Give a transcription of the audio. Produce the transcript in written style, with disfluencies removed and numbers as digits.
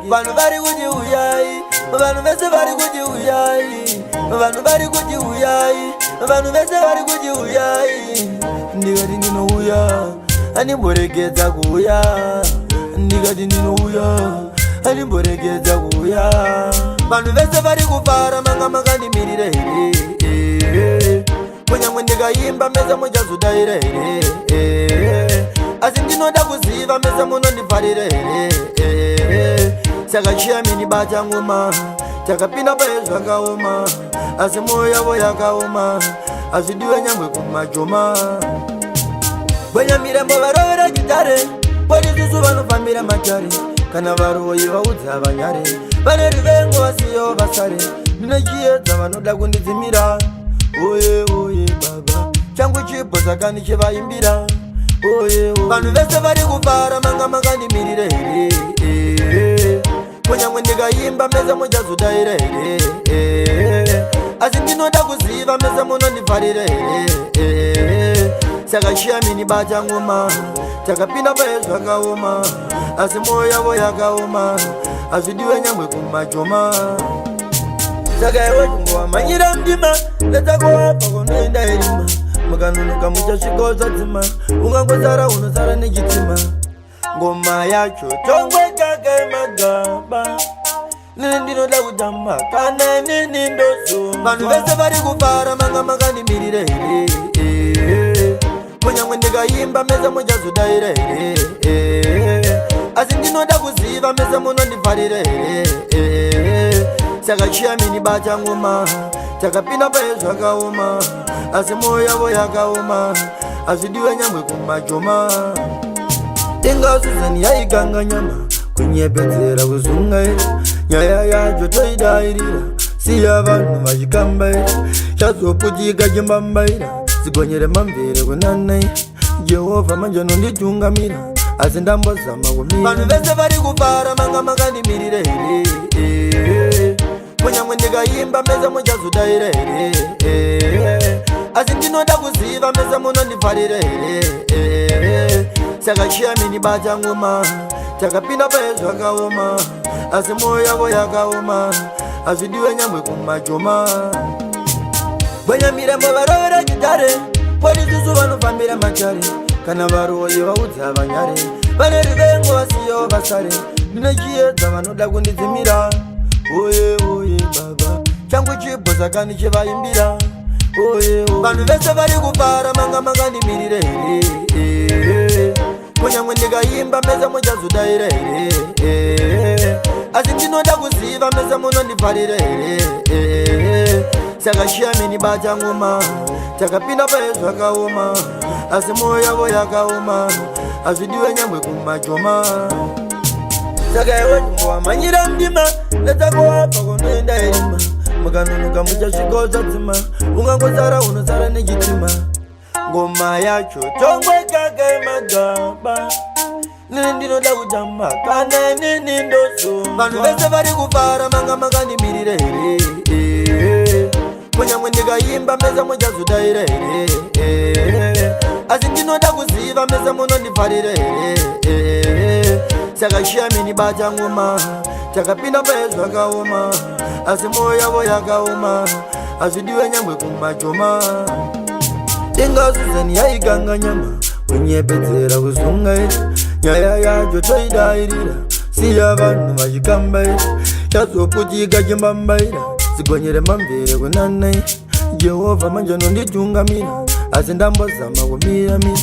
Vanhu vari kuti uyai, vanhu vese vari kuti uyai, vanhu vari kuti uyai, vanhu vese vari kuti uyai. Ndikati ndinouya, andimboregedza kuuya. Ndikati ndinouya, andimboregedza kuuya. Vanhu vese vari kufara, manga makandimirira here? Kunyangwe ndikaimba, mese muchazodaira here? Asi ndinoda kuziva, mese munondifarira here? Saka chiyamini, bata ngoma. Takapinda paye zvakaoma, asi mwoyo yavo yakaoma, hazvidiwe nyangwe kumajoma. Gwenyamirembo varovera gitare, politisu vanofambira matare. Kana varoyi vaudza vanyare, vane ruvengo vasiyo vasare. Ndinochiedza, vanoda kundidzimira. Oye oye baba, changu chipo saka ndichivaimbira. Oye, vanhu vese vari kufara, manga makandimirira here? Kunyangwe ndikaimba, mese muchazodaira here? Asi ndinoda kuziva, mese munondifarira here? Saka chiyamini, bata ngoma. Takapinda paye zvakaoma, asi mwoyo yavo yakaoma, hazvidiwe nyangwe kumajoma. Saka iwe chingowamhanyira mundima letsakoapa kunoenda irima. Mukanonoka muchasvikawo zvadzima, ungangosara unosara nechitima. Ngoma yacho tongwe kake magaba, nini ndinoda kutamba kana nini ndozo. Vanhu vese vari kufara, manga makandimirira here? Kunyangwe ndikaimba, mese muchazodaira here? Asi ndinoda kuziva, mese munondifarira here? Saka chiyamini, bata ngoma. Takapinda paye zvakaoma, asi mwoyo yavo yakaoma, hazvidiwe nyangwe kumajoma. Inga Suzani yaikanga nyama, kunyepedzera kuzungaira. Nyaya yacho toidairira, siya vanhu vachikambaira. Chazoputika chimbambaira, zigonyere mamvere kunanai. Jehovha manje anonditungamira, asi ndambozama kumira. Vanhu vese vari kufara, manga makandimirira here? Kunyangwe ndikaimba, mese muchazodaira here? Asi ndinoda kuziva, mese munondifarira here? Saka chiyamini, bata ngoma. Takapinda paye zvakaoma, asi mwoyo yavo yakaoma, hazvidiwe nyangwe kumajoma. Gwenyamirembo varovera gitare, politisu vanofambira matare. Kana varoyi vaudza vanyare, vane ruvengo vasiyo vasare. Ndinochiedza, vanoda kundidzimira. Oye oye baba, changu chipo saka ndichivaimbira. Oye, vanhu vese vari kufara, manga makandimirira here? Kunyangwe ndikaimba, mese muchazodaira here? Asi ndinoda kuziva, mese munondifarira here? Saka chiyamini, bata ngoma. Takapinda paye zvakaoma, asi mwoyo yavo yakaoma, hazvidiwe nyangwe kumajoma. Saka iwe chingowamhanyira mundima letsakoapa kunoenda irima. Mukanonoka muchasvikawo zvadzima, ungangosara unosara nechitima. Ngoma yacho tongwe kake magaba, nini ndinoda kutamba kana nini ndozo. Vanhu vese vari kufara, manga makandimirira here? Kunyangwe ndikaimba, mese muchazodaira here? Asi ndinoda kuziva, mese munondifarira here? Saka chiyamini, bata ngoma. Takapinda paye zvakaoma, asi mwoyo yavo yakaoma, hazvidiwe nyangwe kumajoma. Inga Suzani yaikanga nyama, kunyepedzera kuzungaira. Nyaya yacho toidairira, siya vanhu vachikambaira. Chazoputika chimbambaira, zigonyere mamvere kunanai. Jehovha manje anonditungamira, asi ndambozama kumira mira.